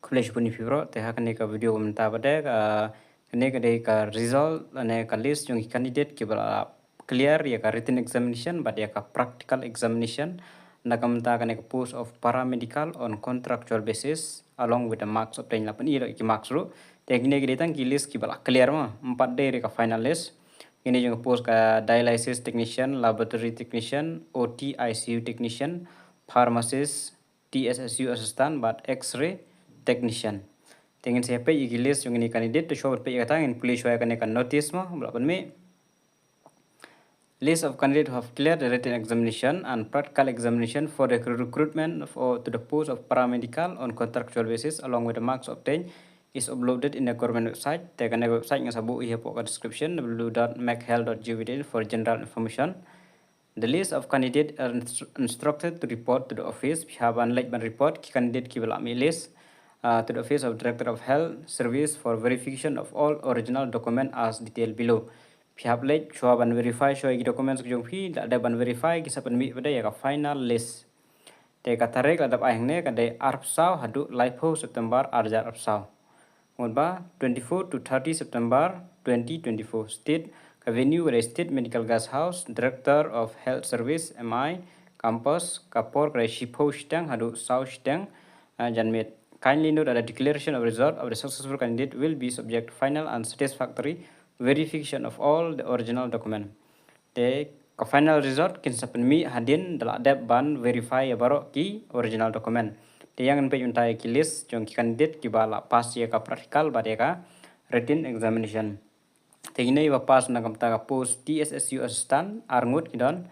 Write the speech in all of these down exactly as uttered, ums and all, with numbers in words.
Khublei shibun ïa phi baroh, te ha kane ka video mynta pat de, ah, kane ka dei ka result, ne ka list jong ki candidate kiba la clear ïa ka written examination bad ïa ka practical examination na ka bynta kane ka post of paramedical on contractual basis along with the marks obtained. La pyni ïa ki marks ruh. Te kine ki dei tang ki list kiba la clear mo, ym pat dei ruh ka final list. Kine jong ka post ka dialysis technician, laboratory technician, O T, I C U technician, pharmacist, T S S U assistant bad X-ray technician. Te ngin sa peit ïa ki list jong kine ki candidate, te shuwa ban peit ïa kata ngin pule shuwa ïa kane ka notice mo ba la pynmih. List of candidates who have cleared the written examination and practical examination for the recruitment of, or to the post of paramedical on contractual basis along with the marks obtained is uploaded in the government website. Te kane ka website ngan sa buh ïa hapoh ka description, w w w dot mec health dot g o v dot in for general information. The list of candidate are instru-, instructed to report to the office. Phi hap ban leit ban report ki candidate kiba la mih list, uh, to the office of Director of Health Service for verification of all original document as detailed below. Phi hap leit shuwa ban verify shuwa ïa ki documents ki jong phi, la dep ban verify ki sa pynmih pat de ïa ka final list. Te ka tarik la dep ai hangne ka dei arphew saw haduh laiphew September arhajar arphew saw. Ngut ba twenty-four to thirty September twenty twenty-four. State, ka venue ka dei State Medical Guest House, Director of Health Service, M I, campus, ka por ka dei shiphew shiteng haduh saw shiteng, ah, janmiet. Kindly note that the declaration of result of the successful candidate will be subject to final and satisfactory verification of all the original document. Te ka final result kin sa pynmih hadien da la dep ban verify ïa baroh ki original document. Te ïa ngin peit mynta ïa ki list jong ki candidate kiba la pass ïa ka practical bad ïa ka written examination. Te kine ba pass na ka bynta ka post T S S U assistant, ar ngut ki don,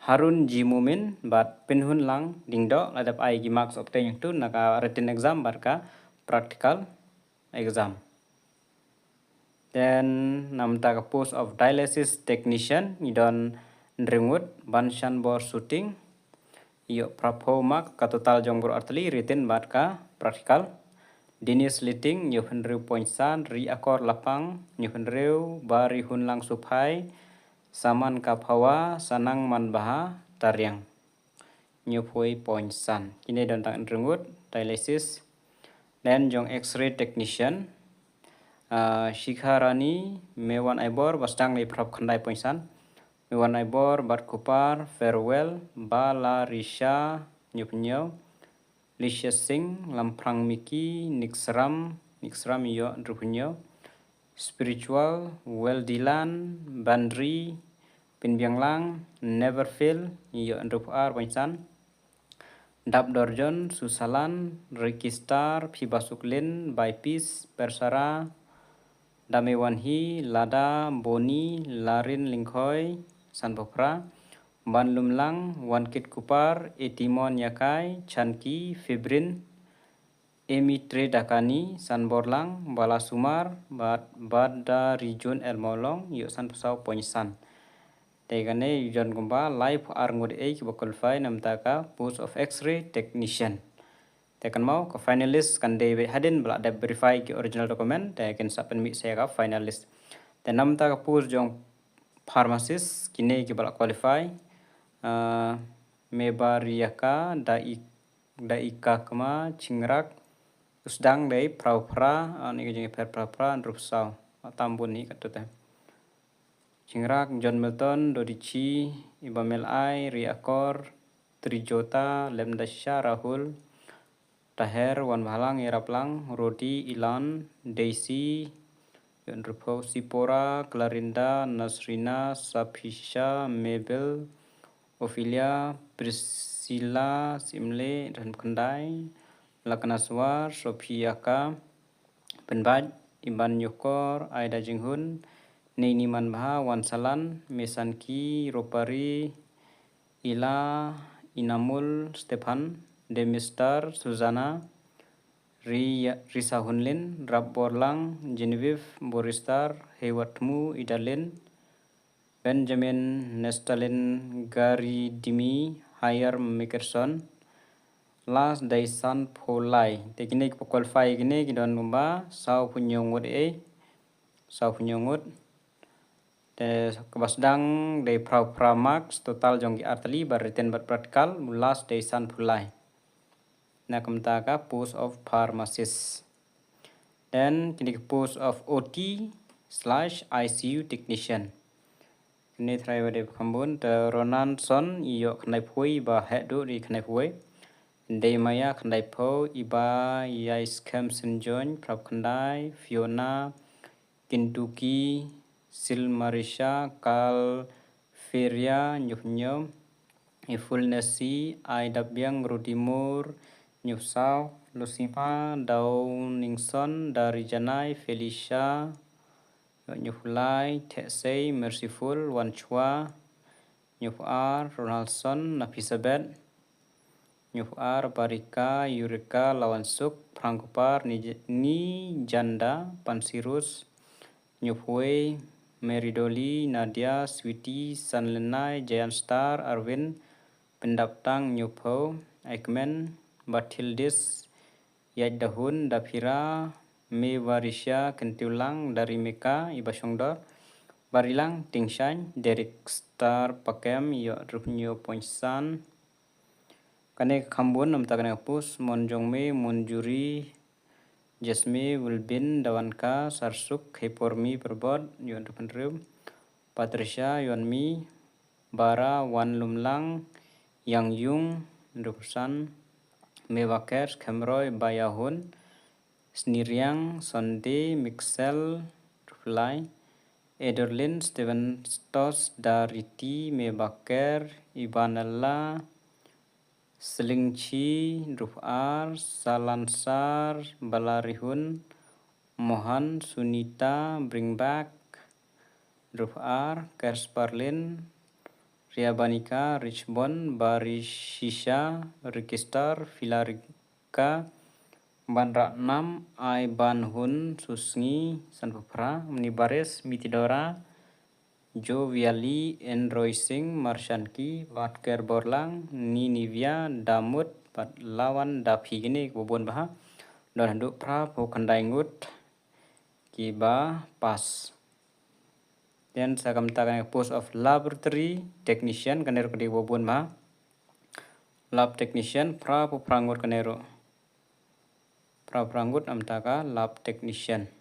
Harun G Mumin bad Pinhun Lang Dingdoh, la dep ai ki marks obtained ïa tu na ka written exam bad ka practical exam. Then na ka bynta ka post of dialysis technician ngi don hynriew ngut, Banshanbor Suting ïoh phraphew mark, ka total jong baroh artylli, written bad ka practical. Dennis Liting ïoh hynriew point san, Riakor Lapang ïoh hynriew, Barihunlang Suphai, Saman Kaphawa, Sanang Manbha Tariang ïoh phraphew point san. Kine don tang hynriew ngut, dialysis. Then jong X-ray technician, ah, Shikha Rani Mewan Aibor ba sdang da phraphew khyndai point san. Mewan Aibor bad Kupar Farewell, Balarisha ïoh hynñiew, Lisha Singh, Lamphrang Miki, Niksram, Niksram ïoh hynriewphew hynñiew, Spiritual, Weldilan, Bandri, Pinbianglang, Neverfield ïoh hynriewphew ar point san, Dapdorjon, Susalan, Rikistar, Phibasuklin, Baipis, Persara, Damewanhi, Lada, Boni, Larin Lingkhoi, sanphew phra, Banlumlang, Wankit Kupar, Etimon Yakai, Chanki, Fibrin, Emi Tre Dakani, Sanborlang, Balasumar, Bad-, Badarijun Elmolong ïoh sanphew saw point san. Te kane ïoh jon kumba laiphew ar ngut ei kiba qualify na ka bynta ka post of X-ray technician. Te kan mo ka finalist kan dei beit hadien ba la dep verify ki original document, te kin sa pynmih sa ïa ka finalist. Te na ka bynta ka post jong pharmacist kine kiba la qualify, ah, Mebariaka, Dai, Daikakma, Chingrak, u sdang dei phraphew phra, ah, ni ka jingïapher phraphew phra, hynriewphew saw. Tam bun hi katto te. Chingrak, John Milton, Dodichi, Ibamel Ai, Riakor, Trijota, Lemdasha, Rahul, Taher, Wanbhalang, Ïaraplang, Rodi, Ilan, Daisy, ïoh hynriewphew, Sipora, Clarinda, Nasrina, Saphisha, Mabel, Ophelia, Priscilla, Simle, Rankhyndai, Laknaswar, Sophia Ka, Pynbait, Iban Yokor, Aida Jinghun, Neini Manbha, Wansalan, Mesanki, Ropari, Ila, Inamul, Stephan, Demister, Susanna, Ri-, Risa Hunlin, Rap Borlang, Genevieve, Boristar, Heywatmu, Idalin, Benjamin, Nestalin, Gary Dimi, Hayer Mickerson, Last Daisan Pholai. Te kine kiba qualify kine ki don kumba sawphew hynñiew ngut ei, sawphew hynñiew ngut. Te kaba sdang dei phraphew phra marks, total jong ki artylli ba written bad practical, Last Daisan Pholai. Na kumta ka post of pharmacist. Then kine ki post of O T slash I C U technician. Kine trai wa de khambun te Ronanson ïoh khyndai phew ba heh duh ri khyndai phew. Dei Maya khyndai phew, Iba Yai Skhem Senjoin prap khyndai, Fiona Kintuki, Silmarisha, Kal Feria, Nyup Nyup, Ifulnesi, Ai Dabiang, Rudimur, Nyup Sau, Lusima, Dau Ningson, Dari Janai, Felicia, Nyup Lai, Thek Sei, Merciful, Wan Chua, Nyup Ar, Ronaldson, Nafisabet, Nyup Ar, Barika, Yurika, Lawan Suk, Prangkupar, Ni, Ni Janda, Pansirus, Nyup Wei, Mary Dolly, Nadia, Sweetie, Sanlenai, Giant Star, Arvin, Pendaptang, Nyup Ho, Aikmen, Bathildis, Yaj Dahun, Daphira, Me Varisha, Kentiulang, Darimeka, Iba Shongdor, Barilang, Tingshan, Derek Star, Pakem, Yo Rup Nyo Poinsan. Kane ka khambun namta kane ka post, Mon Jong Me, Mon Juri, Jasme, Wilbin, Dawanka, Sarsuk, Hepormi, Perbot, Yuan Rup Henriu, Patricia, Yuan Mi, Bara, Wan Lumlang, Yang Yung, Rup San, Me Baker, Khemroi, Bayahun, Sniriang, Sonde, Mixel, Ruplai, Edorlin, Steven Stos, Dariti, Me Baker, Ibanella, Slingchi, Rupar, Salansar, Balarihun, Mohan, Sunita, Bringback, Rupar, Kersparlin, Riabanika, Richbon, Barishisha, Rikistar, Filarika, Ban Ratnam, Ai Ban Hun, Susngi, Sanpapra, Mni Baris, Mitidora, Joviali, Enroy Singh, Marshanki, Batker Borlang, Ninivia, Damut, bad Lawan Daphi kine kiba bun bha. Don haduh phra phew khyndai ngut kiba pass. Then sa kumta kane post of laboratory technician kane ruh ka dei kiba bun bha. Lab technician phra phew phra ngut kane ruh. Phra phew phra ngut namta ka lab technician.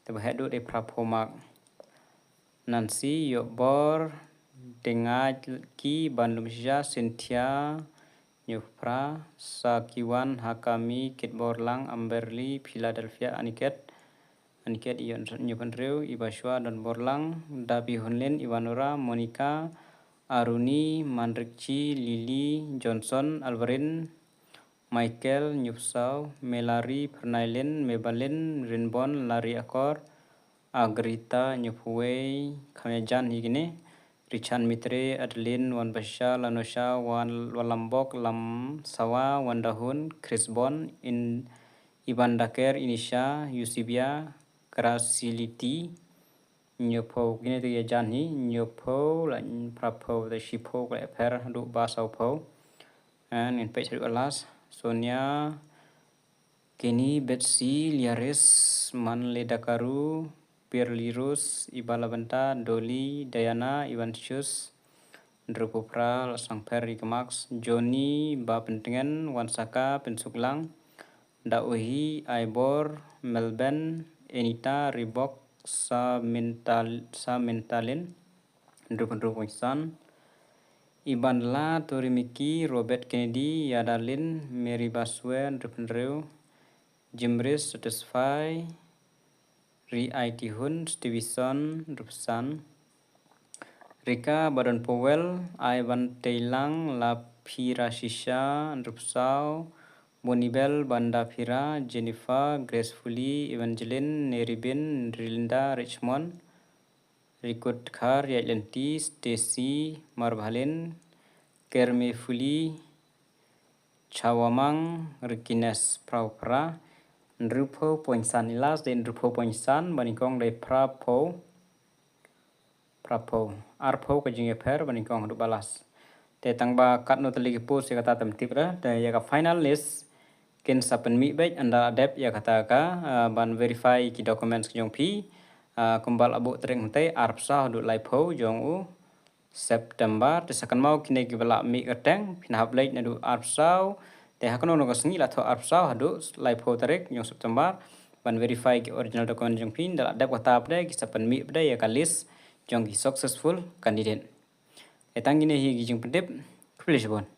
Te ba heh duh dei phra phew mark. Nancy, Yobor, Dengaj Ki, Ban Lumsha, Cynthia, Nyuphra, Sakiwan, Hakami, Kitborlang, Amberly, Philadelphia, Aniket, Aniket Ion Nyupanriu, Ibashwa, Don Borlang, Dabi Hunlin, Ivanora, Monica, Aruni, Manrikchi, Lily, Johnson, Alvarin, Michael, Nyupsau, Melari, Pernailin, Mebalin, Rinbon, Lari Akor, Agrita, Nyupwei, Khamyajan hi kine, Richard Mitre, Adeline, Wan Basha, Lanosha, Wan Walambok, Lam Sawa, Wan Dahun, Chris Bon, In Iban Daker, Inisha, Yusibia, Krasiliti, Nyupho, kine te ya jan hi, Nyupho, la Prapho, te Shipho, la Pher, du ba sau pho. And in page alas, Sonia, Kenny, Betsy, Liaris, Manle Dakaru, Pierre Lirus, Iba Labanta, Dolly, Diana, Ivan Shus, Drupupra, Lasang Pher, Rikamax, Johnny, Ba Pentengen, Wansaka, Pensuklang, Da Uhi, Aibor, Melben, Enita, Ribok, Sa Mintal, Sa Mintalin, Drupendru Wingsan, Iban La, Tori Miki, Robert Kennedy, Yadalin, Mary Baswe, Drupendru, Jimris, Satisfy, Ri Ai Tihun, Stevenson, Drupsan, Rika, Badon Powell, Ivan Teilang, La Phira Shisha, Drupsau, Bonibel, Banda Phira, Jennifer, Gracefully, Evangeline, Neribin, Rilinda, Richmond, Rikut Khar, Yailenti, Stacy, Marbhalin, Kerme Fuli, Chawamang, Rikines, Prau Pra, Ndrupho, Poinsan ilas, de Ndrupho, Poinsan, Banikong, de Prapo, Prapo, Arpo, Kajingeper, Banikong, Dubalas. Te tang ba kat no teli ki post ya kata tem tip ra, te ya ka final list, kin sa pynmih beit ynda la dep ïa kata ka, ah, ban verify ki documents ki jong phi, ah, kumba la buh treng hynte arphew saw haduh laiphew jong u September, te sa kynmaw kine kiba la mih kyrteng, phin hap leit naduh arphew saw Te ha kano kano ka sngi la thoh arphew saw haduh laiphew tarik jong September ban verify ki original document jong phi, da la dep kata pat de ki sa pynmih pat de ïa ka list jong ki successful candidate. Te tang kine hi ki jingpyntip. Khublei shibun.